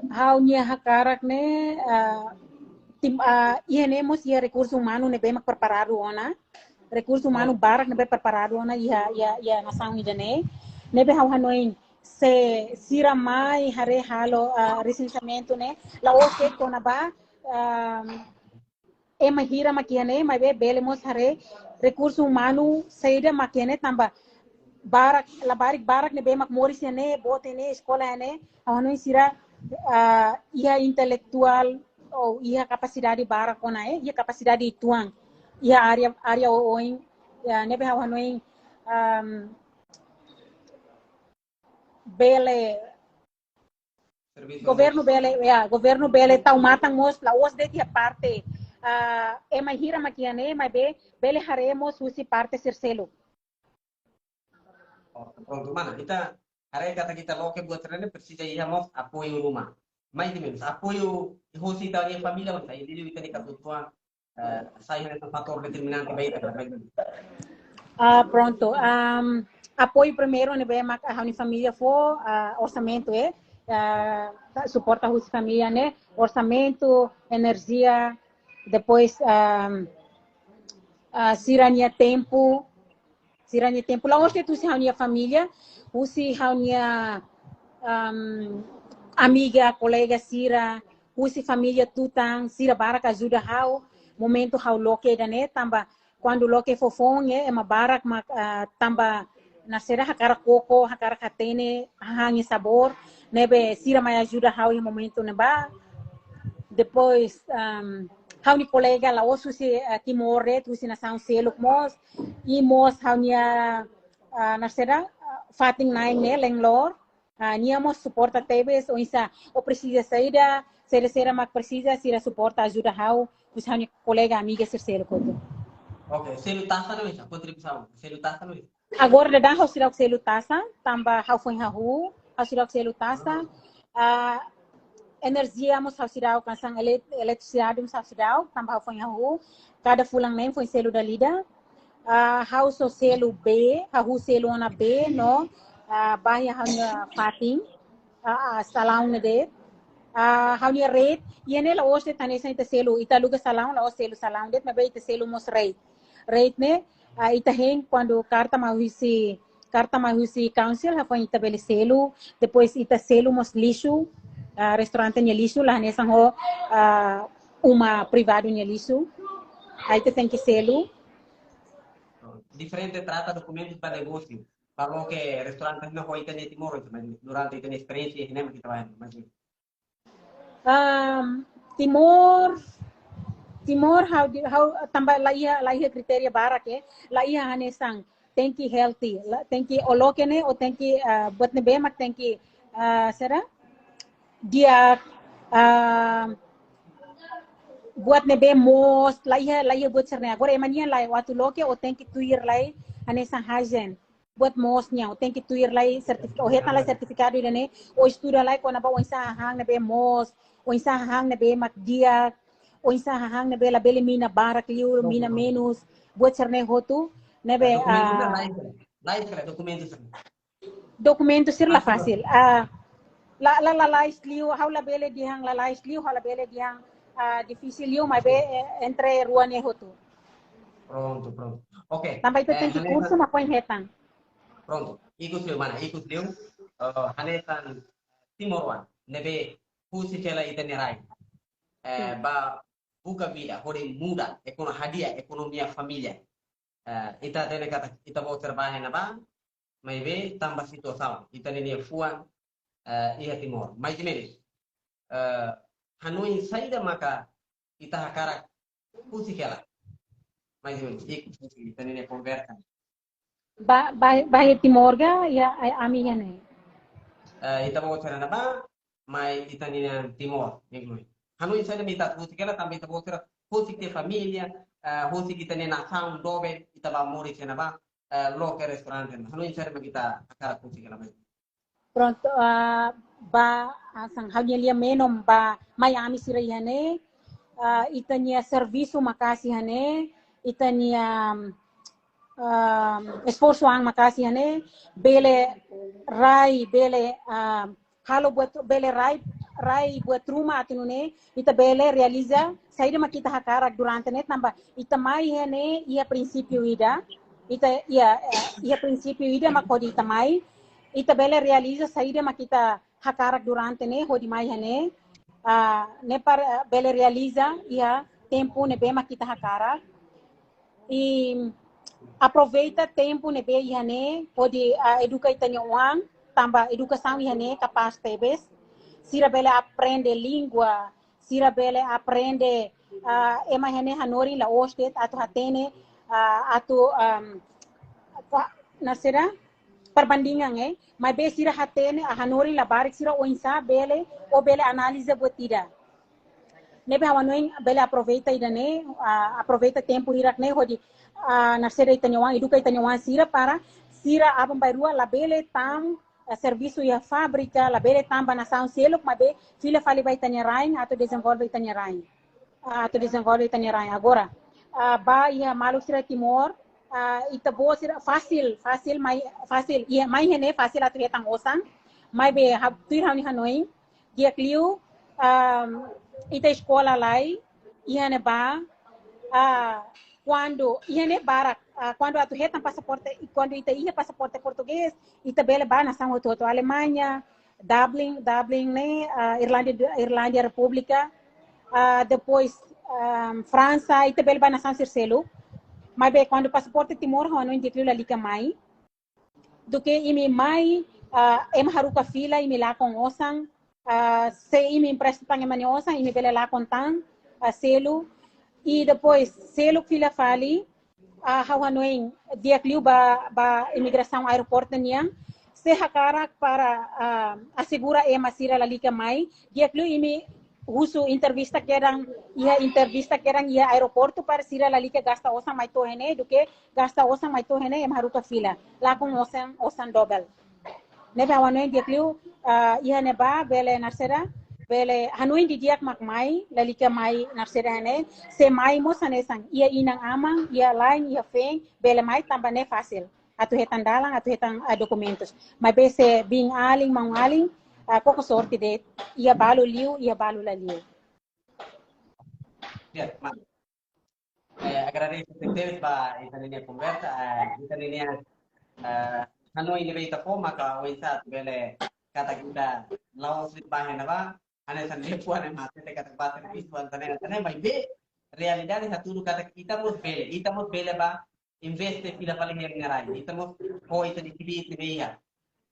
ha'u-nia hakarak ne'e, ah, tim, ah, iha ne'e mós iha rekursu umanu ne'ebé mak preparadu ona. Rekursu umanu barak ne'ebé preparadu ona iha, iha, iha nasaun ida-ne'e. Ne'ebé ha'u hanoin se sira mai haree halo, ah, resenseamentu ne'e, la'ós de'it kona-ba, ah, ema hira mak iha ne'e, maibé bele mós haree rekursu umanu saida mak iha ne'e tanba barak, labarik barak ne'ebé mak moris iha ne'e, boot iha ne'e, eskola iha ne'e, ha'u hanoin sira, ah, iha intelektuál ou iha kapasidade barak ona, eh, iha kapasidade uitoan iha área, área oioin, ya, ne'ebé ha'u hanoin, am, bele servisu governu mós. Bele, ya, governu bele tau matan mós, la'ós de'it iha parte, ah, ema hira mak iha ne'e, maibé bele haree mós husi parte sira seluk. Oh, prontu, mana. Ita haree katak ita loke buat sira-ne'e presiza iha mós apoiu ruma. Mais ou menus, apoiu hosi ita-nia família, mas aí liu ita-nia katutuan, eh, sai hanesan fatór determinante ba ita, ba ita. Ah, prontu. Am, apoiu primeiru ne'ebé mak ha'u-nia família fó, ah, orsamentu, eh. Ah, ta-, suporta husi família ne'e, orsamentu, enerjia, depois, am, ah, sira-nia tempu, sira-nia tempu. La'ós de'it husi ha'u-nia família, husi ha'u-nia, am, amiga, kolega sira, husi família tutan, sira barak ajuda ha'u, momentu ha'u loke ida-ne'e, tanba kuandu loke foufoun, eh, ema barak mak, ah, tanba nasaida hakarak koko, hakarak hatene, hahán nia sabór, ne'ebé sira mai ajuda ha'u iha momentu ne'ebá. Depois, am, ha'u-nia kolega la'ós husi, ah, Timor de'it, husi nasaun seluk mós, i mós ha'u-nia, ah, nasaida, ah, fatin-na'in ne'e, landlord, ah, nia mós suporta tebes, oinsá, ó presiza saida, saida, saida mak presiza, sira suporta, ajuda ha'u, husi ha'u-nia kolega, amiga sira seluk hotu. Oke, selu tasan ne'e oinsá, kontribuisaun, selu tasan ne'e oinsá? Agora daudaun ha'u seidauk selu tasan, tanba ha'u foin hahú, ha'u seidauk selu tasan. Ah, enerjia mós ha'u seidauk, hanesan ele-, eletrisidade mós ha'u seidauk, tanba ha'u foin hahú. Kada fulan neen foin selu dala ida. Ah, ha'u só selu bee, hahú selu ona bee no, ah, ba iha ha'u-nia fatin, ah, ah, salaun ne'e de'it. Ah, ha'u-nia rate, iha ne'e la'ós de'it hanesan ita selu, ita aluga salaun, la'ós selu salaun de'it, maibé ita selu mós rate. Rate ne'e, ah, ita hein kuandu karta mai husi, karta mai husi council, hafoin ita bele selu, depois ita selu mós lixu, ah, restaurante nia lixu, la hanesan ho, ah, uma privadu nia lixu. Aí ita tenke selu. Diferente trata dokumentus ba negósiu. Para loke restaurante ne'e ho ita-nia Timor, durante ita-nia esperiénsia, ne'e mak ita bá, mas Ahm, Timor, Timor ha'u di-, ha'u tanba la iha, la iha kritéria barak, eh. La iha hanesan, tenke healthy, la, tenke ó loke ne'e, ó tenke, ah, buat ne'ebé mak tenke, ah, saida? Di'ak, ah, buat ne'ebé moos, la iha, la iha buat sira-ne'e. Agora ema nian lae, ó atu loke, ó tenke tuir lai, hanesan hajen. Buat moos nian, ó tenke tuir lai sertifika-, ó hetan lai sertifikadu ida-ne'e, ó estuda lai kona-ba oinsá hahán ne'ebé moos, oinsá hahán ne'ebé mak di'ak, oinsá hahán ne'ebé labele mina barak liu, mina menus, buat sira-ne'e hotu, ne'ebé, Dokumentu ah, lain, lain kala dokumentu sira. Dokumentu sira la Fásil. fásil. Ah, la, la, lalais liu, ha'u labele dehan lalais liu, ha'u labele dehan, ah, difisil liu, maibé, eh, entre rua ne'e hotu. Prontu, prontu. Oke. Tanba ita Eh, tenke hanesan, kursu mak foin hetan. prontu. Ikus liu mana, ikus liu. Eh, hanesan timoroan ne'ebé husik hela ita-nia rai. Eh, ba buka vida, hodi muda, ekono-, hadi'a ekonomia família. Eh, ita hatene katak ita-boot sira bá iha ne'ebá, maibé tanba situasaun, ita-nia fuan, eh, iha Timor. Mais ou menus, eh, hanoin saida maka ita hakarak husik hela. Mais ou menus, ikus husik ita-nia konversa. Ba, ba, ba iha Timor ka, iha, ai, ami iha ne'e. Eh, ita-boot sira iha ne'ebá, mai ita-nia Timor, inklui. Hanoin saida mak ita husik hela, tanba ita-boot sira husik tiha família, eh, husik ita-nia nasaun doben, ita bá moris iha ne'ebá, eh, loke restaurante. Hanoin saida mak ita hakarak husik hela mai. Prontu, ah, ba, ah, hanesan ha'u-nia lia-menon ba mai ami sira iha ne'e, ah, ita-nia servisu maka'as iha ne'e, ita-nia, ah, esforsu an maka'as iha ne'e, bele rai, bele, ah, halo buat, bele rai, rai buat ruma atu nune'e, ita bele realiza saida mak ita hakarak durante ne'e tanba ita mai iha ne'e iha prinsípiu ida, ita iha, eh, iha prinsípiu ida mak hodi ita mai, ita bele realiza saida mak ita hakarak durante ne'e hodi mai iha ne'e, ah, ne'e para, eh, bele realiza iha tempu ne'ebé mak ita hakarak. I aproveita tempu ne'ebé iha ne'e hodi, ah, eduka ita-nia oan, tanba edukasaun iha ne'e kapás tebes. Sira bele aprende língua, sira bele aprende, ah, ema iha ne'e hanorin la'ós de'it atu hatene, ah, atu, am, apa, naran sira perbandingan, eh. Maibé sira hatene, ah, hanorin labarik sira oinsá bele, ó bele analiza buat ida. Ne'ebé ha'u hanoin bele aproveita ida-ne'e, ah, aproveita tempu hirak-ne'e hodi, ah, naran sira ita-nia oan, eduka ita-nia oan sira para sira aban-bainrua labele tan, ah, servisu iha fábrika, labele tan ba nasaun seluk, maibé fila fali ba ita-nia rain atu dezenvolve ita-nia rain. Ah, atu dezenvolve ita-nia rain. Agora, ah, ba iha maluk sira Timor, ah, ita-boot sira fasil, fasil mai, fasil, iha mai iha ne'e fasil atu hetan osan, maibé ha'u, tuir ha'u-nia hanoin, di'ak liu, ah, ita eskola lai iha ne'ebá, ah, kuandu iha ne'e barak, ah, kuandu atu hetan pasaporte, kuandu ita iha pasaporte portugés, ita bele ba nasaun hotu-hotu, Alemanha, Dublin, Dublin ne'e, ah, Irlanda, Irlanda Repúblika, ah, depois, ah, Fransa, ita bele ba nasaun sira seluk. Maibé kuandu pasaporte Timor, ha'u hanoin di'ak liu lalika mai. Duké imi mai, ah, ema haruka fila, imi lakon osan, ah, se imi empresta tan ema nia osan, imi bele lakon tan, ah, selu. I depois, selu fila fali, ah, ha'u hanoin di'ak liu ba, ba imigrasaun aeroportu nian. Se hakarak para, ah, asegura ema sira lalika mai, di'ak liu imi husu entrevista kedan, iha entrevista kedan iha aeroportu para sira lalika gasta osan mai to'o iha ne'e, duké gasta osan mai to'o iha ne'e ema haruka fila. Lakon osan, osan dobel. Ne'ebé ha'u hanoin di'ak liu, ah, iha ne'ebá bele naran sira, bele hanoin didi'ak mak mai, lalika mai naran sira iha ne'e, se mai mós hanesan, iha inan-aman, iha la'en, iha feen, bele mai tanba ne'e fasil. Atu hetan dalan, atu hetan, ah, dokumentus. Maibé se biin-alin, maun-alin, ah, koko sorte de'it, iha balu liu, iha balu la liu. Ya, ma-, eh, agradese tebes ba ita-nia konversa, eh, ita-nia, eh, hanoin ne'ebé ita fó, maka oinsá atu bele katak ita la'ós de'it ba iha ne'ebá, hanesan depois ne'e mate te katak ba servisu, hanesan ne'e, hanesan ne'e, maibé realidade hatudu katak ita mós bele, ita mós bele ba investe fila fali iha rai, ita mós fó ita-nia kbiit ne'ebé iha.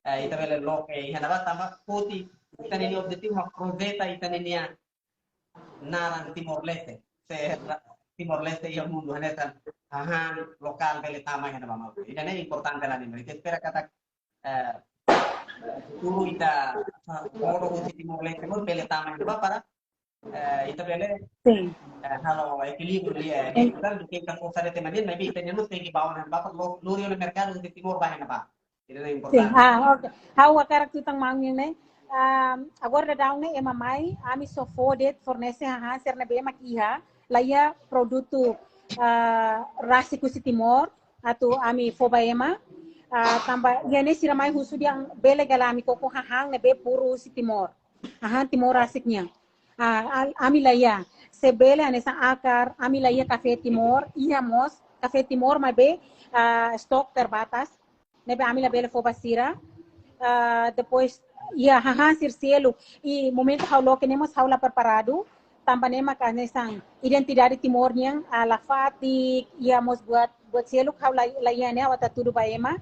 Eh, ita bele loke iha ne'ebá tanba foti, ita-nia objetivu mak projeta ita-nia naran Timor-Leste. Se Timor-Leste iha mundu hanesan hahán lokál bele tama iha ne'ebá malu. Ida-ne'e importante la ni, ita espera katak, eh, futuru ita, ah, bolu husi Timor-Leste mós bele tama iha ne'ebá para, eh, ita bele, Sin. eh, halo ekilíbriu, eh, Sin. Ita duké ita fó sare tema nian, maibé ita-nia mós tenke ba ona ba para lo-, lori ona merkadu husi Timor ba iha ne'ebá. Ida-ne'e Sin. importante. Ah, oke. Ha'u hakarak tutan maun nian ne'e. ah, agora daudaun ne'e ema mai, ami só fó de'it fornese hahán sira ne'ebé mak iha, la iha produtu, ah, rasik husi Timor, atu ami fó ba ema, ah, tanba iha ne'e sira mai husu dehan bele ka lae ami koko hahán ne'ebé puru husi Timor. Hahán Timor rasik nian. Ah, al-, ami la iha. Se bele hanesan akar, ami la iha kafé Timor, iha mós kafé Timor maibé, ah, stok terbatas. Ne'ebé ami labele fó ba sira. Ah, depois, iha hahán sira seluk. I momentu ha'u loke ne'e mós ha'u la preparadu. Tanba ne'e mak hanesan identidade Timor nian, ah, la fatik, iha mós buat, buat seluk ha'u la, la iha ne'e ha'u atu hatudu ba ema.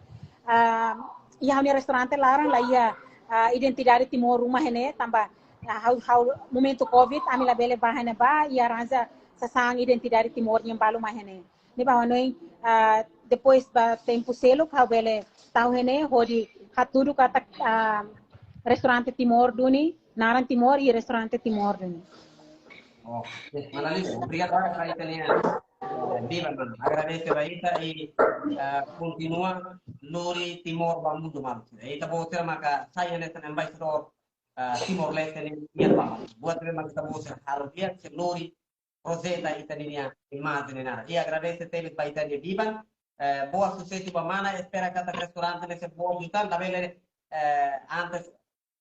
Ah, iha ha'u-nia restaurante laran la iha, ah, identidade Timor ruma iha ne'e, tanba, ah, ha'u, ha'u momentu covid, ami labele bá iha ne'ebá, i arranja sasán identidade Timor nian balu mai iha ne'e. Ne'ebé ha'u hanoin, ah, depois ba tempu seluk ha'u bele tau iha ne'e hodi hatudu katak, ah, restaurante Timor duni, naran Timor i restaurante Timor duni. Oh, yes, Mana Lili, obrigadu barak ba ita-nia, eh, biban, mana. Agradese ba ita i, eh, kontinua lori Timor ba mundu, mana. Ita-boot sira maka sai hanesan embaixadór, eh, Timor-Leste nian ba, mana. Buat ne'ebé mak ita-boot sira halo di'ak, sei lori projeta ita-nia imajen ne'e naran. I agradese tebes ba ita-nia biban. Eh, boa susesu ba mana, espera katak restaurante ne'e sei boa liután, labele, eh, antes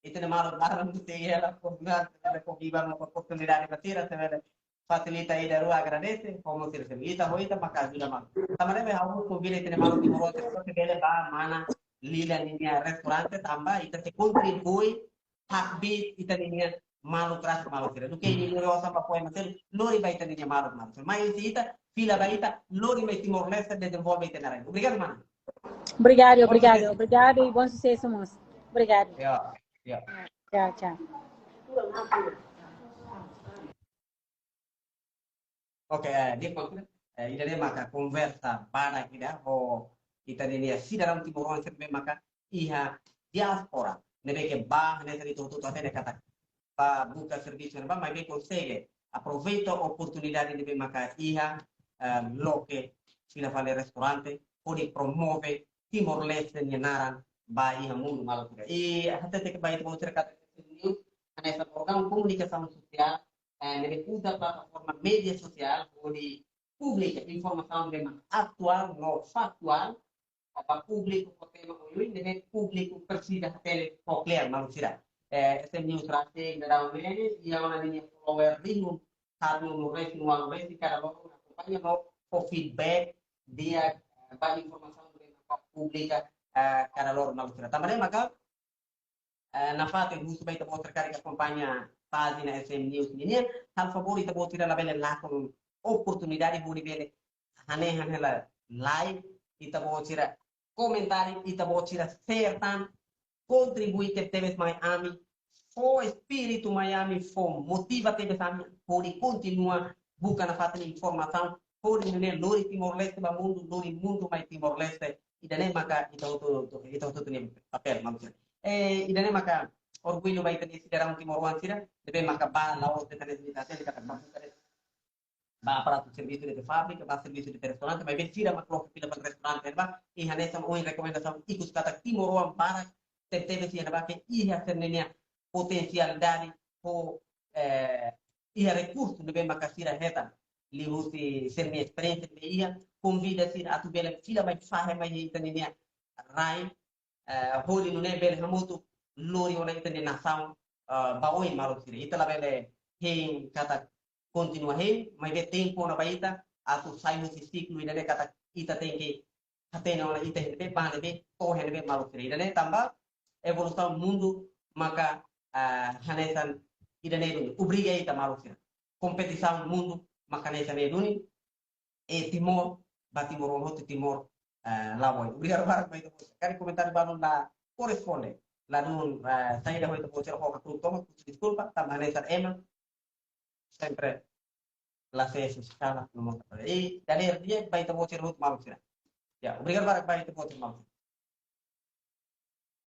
ita-nia maluk laran sei iha la oportunidade, sei bele fó biban, oportunidade ba sira, sei bele fasilita ida rua, agradese, komu sira sei ita ho ita maka ajuda malu. Tanba ne'e ha'u konvida ita-nia maluk timoroan sira, sei bele ba Mana Lili ninia restaurante, tanba ita sei kontribui hakbiit ita-nia maluk rasik, maluk sira. Duké imi lori osan ba foin, mas lori ba ita-nia maluk, maluk sira. Mai husi ita, fila ba ita, lori mai Timor-Leste, dezenvolve ita-nia rai. Obrigadu, mana. Obrigadu, obrigadu, obrigadu i bom susesu, moço. Obrigadu. Ya, ya. Tchau, tchau. Oke, eh, di kontra, eh, ida-ne'e maka konversa badak ida ho ita-nia sidadaun timoroan sira ne'ebé maka iha diáspora, ne'ebé ke ba, ne'e seri tutu tutu hatene katak ba buka servisu ne'ebá, maibé konsege aproveita oportunidade ne'ebé maka iha, eh, loke fila fali restaurante, hodi promove Timor-Leste nia naran ba iha mundu maluk sira. I hatete ke ba ita-boot sira katak news, hanesan órgaun komunikasaun sosiál, eh, ne'ebé uza plataforma média sosiál hodi publika informasaun ne'ebé mak atuál no faktuál, ba públiku, ho tema oioin ne'ebé públiku presiza hatene ho kle'an, maluk sira. Eh, S M News rasik daudaun ne'e, iha ona ninia follower rihun haat no resin, no resin kada loron akompaña no fó feedback di'ak, eh, ba informasaun ne'ebé mak publika, eh, kada loron, maluk sira. Tanba ne'e maka, eh, nafatin husu ba ita-boot sira karik akompaña pájina S M News nian, halo favór ita-boot sira labele lakon oportunidade hodi bele hanehan hela like, ita-boot sira komentáriu, ita-boot sira share tan, kontribui tebetebes mai ami, fó espíritu mai ami, fó motiva tebes ami hodi kontinua buka nafatin informasaun hodi nune'e lori Timor-Leste ba mundu, lori mundu mai Timor-Leste. Ida-ne'e maka ita hotu, ita hotu nia papél, maluk sira. Eh, ida-ne'e maka orgullu ba ita-nia sidadaun timoroan sira, ne'ebé maka ba la'ós de'it hanesan ita hatene katak ba buka de'it, ba aprova servisu de'it fábrika, ba servisu de'it restaurante, maibé sira mak loke fila fali restaurante ne'ebá, i hanesan ohin rekomendasaun ikus katak timoroan barak tebetebes iha ne'ebá ke iha sira-nia potensialidade ho, eh, iha rekursu ne'ebé maka sira hetan liuhusi sira-nia esperiénsia ne'ebé iha, konvida sira atu bele fila mai fahe mai ita-nia rai, eh, hodi nune'e bele hamutuk lori ona ita-nia nasaun, eh, ba oin, maluk sira. Ita labele hein katak kontinua hein, maibé tempu ona ba ita atu sai husi siklu ida-ne'e katak ita tenke hatene ona ita iha ne'ebé, bá iha ne'ebé, to'o iha ne'ebé, maluk sira. Ida-ne'e tanba evolusaun mundu maka, ah, hanesan ida-ne'e duni. Obriga ita, maluk sira. Kompetisaun mundu maka hanesan ne'e duni. I Timor, ba timoroan hotu, Timor, ah, la boy. Obrigadu barak ba ita-boot sira. Karik komentáriu balun la koresponde, ladún, ah, saida ho ita-boot sira, ho hatudu tomak, deskulpa, tanba hanesan ema sempre la sei eskala, no mós. I dale di'ak ba ita-boot sira hotu, maluk sira. Ya, obrigadu barak ba ita-boot sira, maluk sira.